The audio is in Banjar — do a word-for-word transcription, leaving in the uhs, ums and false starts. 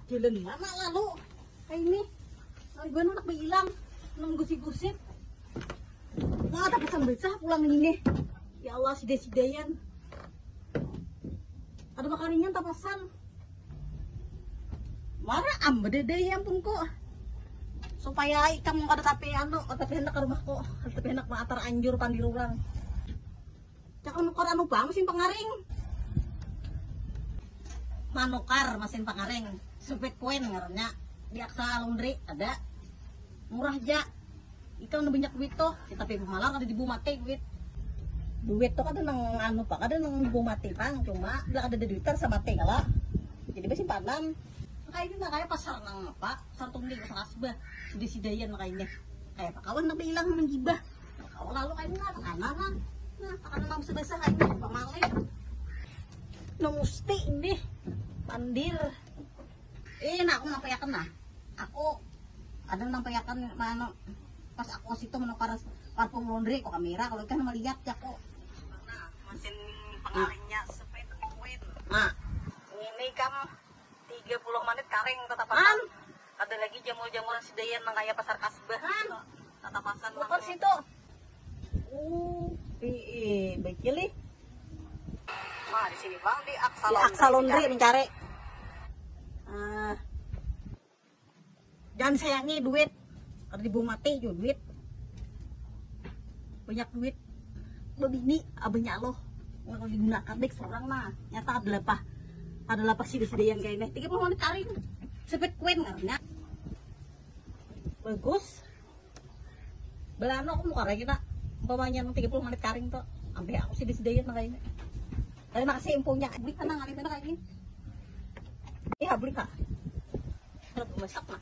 Jalan lama lalu kayak ini. Hari gua anak hilang, nang gusip-gusip. Nah, ada pesan besar pulang ini. Ya Allah, sida-sidayan. Ada makaningan tapasan. Mara am bedede ya ampun kok. Supaya ikam kada tapi anu, kada tapi hendak ke rumah kok. Kada tapi hendak maatar anjur pandir urang. Cak nukar anu bang mesin pengaring. Manukar mesin pengaring. Sempit kuen ngarannya. Di Aksa Laundry ada. Murah ja. Ikam ada banyak duit tuh. Ya, tapi pemalar ada dibu mati duit. Duit tuh kada nang anu pak, kada nang dibu mati pang. Cuma bila kada ada duit terasa mati kalau. Jadi bersimpanan. Kayak ini nah, kayak pasar nang apa? Pasar Tunggi, pasar Kasbah. Sudah sidayan makanya. Kayak apa kawan nang hilang menggibah. Kalau lalu kayak ini nah, tekanan nah. Nah, tekanan nang basah-basah kayak ini pamalit. Nang musti ini pandir. Eh, nah aku nampayakan nah. Aku ada nampayakan mana pas aku situ menukar parfum laundry kok kamera kalau ikan melihat ya kok. Nah, mesin pengaringnya sepeda kuen. Nah, ini kam tiga puluh menit karing tatapasan. Ada lagi jamur-jamuran sidayan nang kaya pasar Kasbah. Tatapasan. Bukan situ. Oh, iya, baik ya lih. Wah, di sini bang di Aksa Di Laundry Aksa Laundry mencari. Mencari. Ah. Jangan sayangi duit. Kada dibuang mati juga duit. Banyak duit. Bebini abahnya Allah. Nggak digunakan dek seorang nah. Nyata ada lapah. Ada lapah sida-sida yang kayak ini. Tiga puluh menit karing. Sepet kuen karena. Bagus. Belano aku mau karena kita. Umpamanya nang tiga puluh menit karing tuh. Sampai aku sida-sida yang kayak ini. Terima kasih empunya. Beli tenang kali mana kayak ini. Iya beli kak. Kalau masak lah.